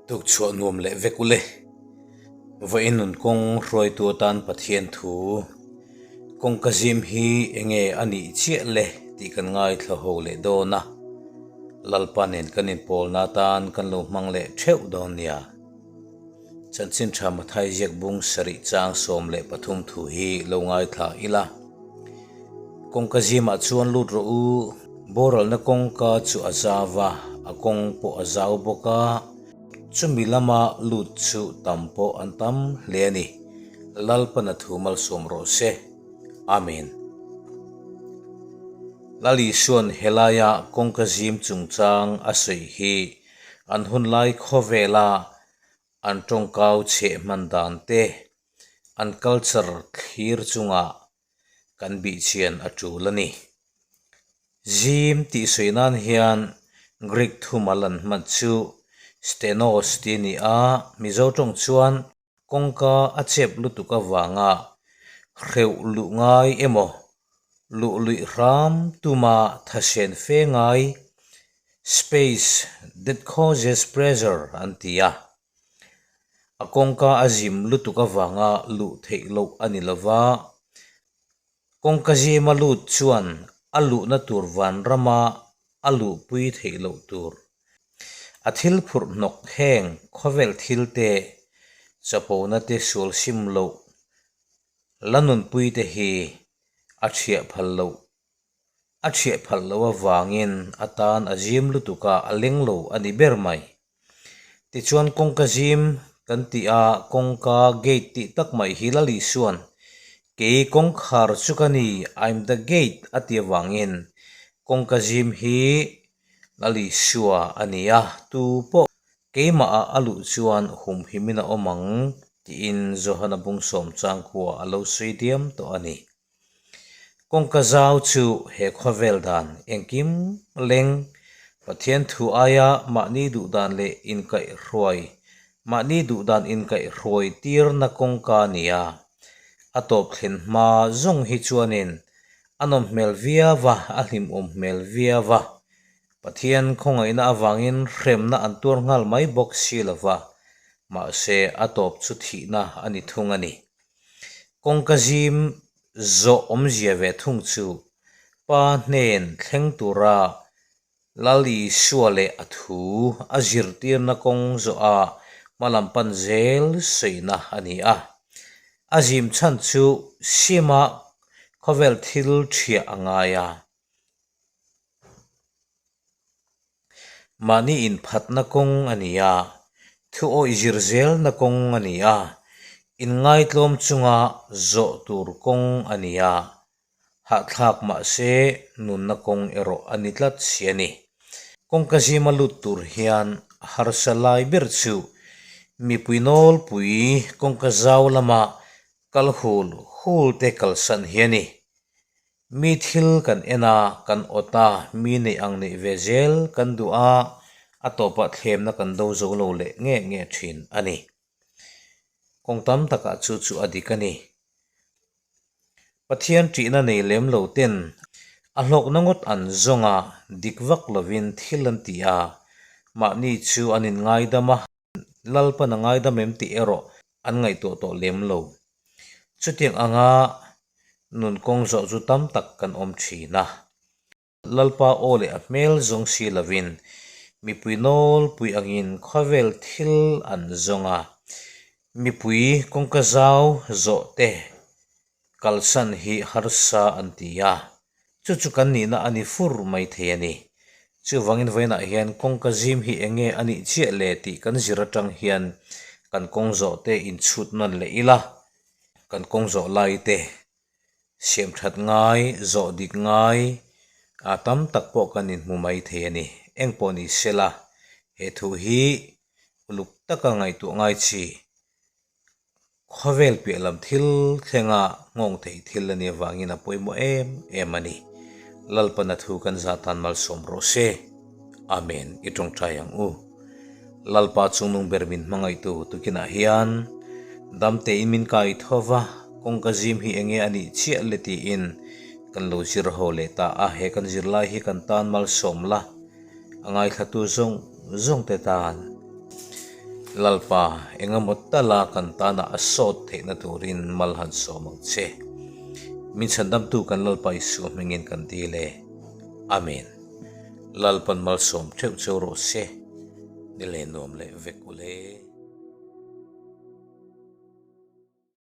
Tukchhuah nuam leh vek ule. Vawiin nun kawng hruaitu atan Pathian thu kawngka zim hi enge a nih chiah le tih kan ngaithla ho leh dawn a. Lalpa nen kan inpawlna atan kan lo hmang leh theuh dawn nia. Chanchin tha Mathai ziak bung sarih chang 13 thu hi lo ngaithla ila. Kawngka zimah chuan lut rawh u, boralna kawngka chu a zau a, a kawng pawh a zau bawk a, chumi lama lut chu tam pawh an tam hle a ni. Lalpana thu malsawm rawh se. Amen. Lal Isua'n helaia kawngka zim chungchang a sawi hi an hunlai khawvela an tawngkau chheh hman dan te, an culture thlir chungah kan bihchian a tul a ni. Zim tih sawi nan hian Greek thumal an hman chu stenos tih a ni a, Mizo tawng chuan kawngka a chep lutuk avanga hreuh luh ngai emaw luh luih hram tuma thasen fe ngai space that causes pressure an ti a. A kawngka a zim lutuk avanga luh theih loh a ni lova, kawngka zima lut chuan a luhna tur vanrama a luhpui theih loh tur. A thil phurh hnawk heng khawvel thil te, chapona te sual sim loh la nunpui te hi a thiah phal loh A thiah phalh loh avangin a tan a zim lutuk a, a leng lo a ni ber mai. Tichuan kawngka zim kan tih a, kawngka gate tih tak mai hi Lal Isua'n kei kawngkhar chu ka ni, I'm the gate a ti avangin kawngka zim hi Lal Isua a ni a, tu pawh keimahah a luh chuan humhimin a awm ang tiin Johana bung sawm changkua a lo sawi diam tawh a ni. Kawngka zau chu he khawvel dan engkim leng Pathian thu aia mahni duh dan leh inkaihhruai mahni duh dan inkaihhruai tirna kawngka a ni a. A tawp thlen hma zawng hi chuanin a nawm hmel viau a, a hlimawm hmel viau a. Pathian khawngaihna avangin hremna an tuar nghal mai bawk si lova, mahse a tawp chu thihna a ni thung a ni. Kawngka zim zawh awmzia ve thung chu Pa hnen thleng tura Lal Isua leh a thu a zirtirna kawng zawha hmalam pan zel sawina a ni a. A zim chhan chu sima khawvel thil thiah a ngai a. Mahni inphatna kawng a ni a, thu awih zir zelna kawng a ni a, inngaitlawm chunga zawh tur kawng a ni a, hahthlak mahse nunna kawng erawh a ni tlat si a ni. Kawngka zima lut tur hian a harsa lai ber chu mipui nawlpui kawngka zau lama kal hul hul te kalsan hi a ni. Mi thil kan en a, kan awt a, mi neih ang neih ve zel kan duh a, a tawpah thlemna kan do zo lo leh nge nge thin a ni. Kawng tam takah chu chu a dik a ni. Pathian ṭihna nei lem lo ten a hlawkna ngawt an zawng a, dik vak lovin thil an ti a, mahni chu an inngaidam a, Lalpan a ngaidam em tih erawh an ngaihtuah tawh lem lo. Chutiang anga nun kawng zawh chu tam tak kan awm thin a. Lalpa aw leh a hmel zawng si lovin mipui nawlpui angin khawvel thil an zawng a, mipui kawngka zau zawh te Kalsan hi harsa an ti a, chu chu kan nihna a ni fur mai thei a ni. Chuvangin vawiinah hian kawngka zim hi eng nge a nih chiah le tih kan zir atang hian kan kawng zawh te inchhut nawn leh ila, kan kawng zawh lai te siam that ngai, zawh dik ngai a tam tak pawh kan inhmu mai thei a ni. Eng pawh ni sela, he thu hi uluk taka ngaihtuah ngai chi. Khawvel piah lam thil thlenga nghawng theih thil a nih avangin a pawimawh em em a ni. Lalpana thu kan zah tan malsawm rawh se. Amen i tawngtai ang u. Lalpa chungnung ber min hmangaihtu tukinah hian dam tein min kai tho va, kawngka zim hi enge a nih chiah le tiin kan lo zir ho leh ta a, he kan zirlai hi kan tan malsawm la. A ngaithlatu zawng zawng te tan. Lalpa, engemaw tala kan tana a sawt theihna turin mal han sawm ang che. Min chhandamtu kan Lalpa Isua hmingin kan dil e. Amen. Lalpan malsawm theuh cheu rawh se. Ni leh nuam leh vek ule.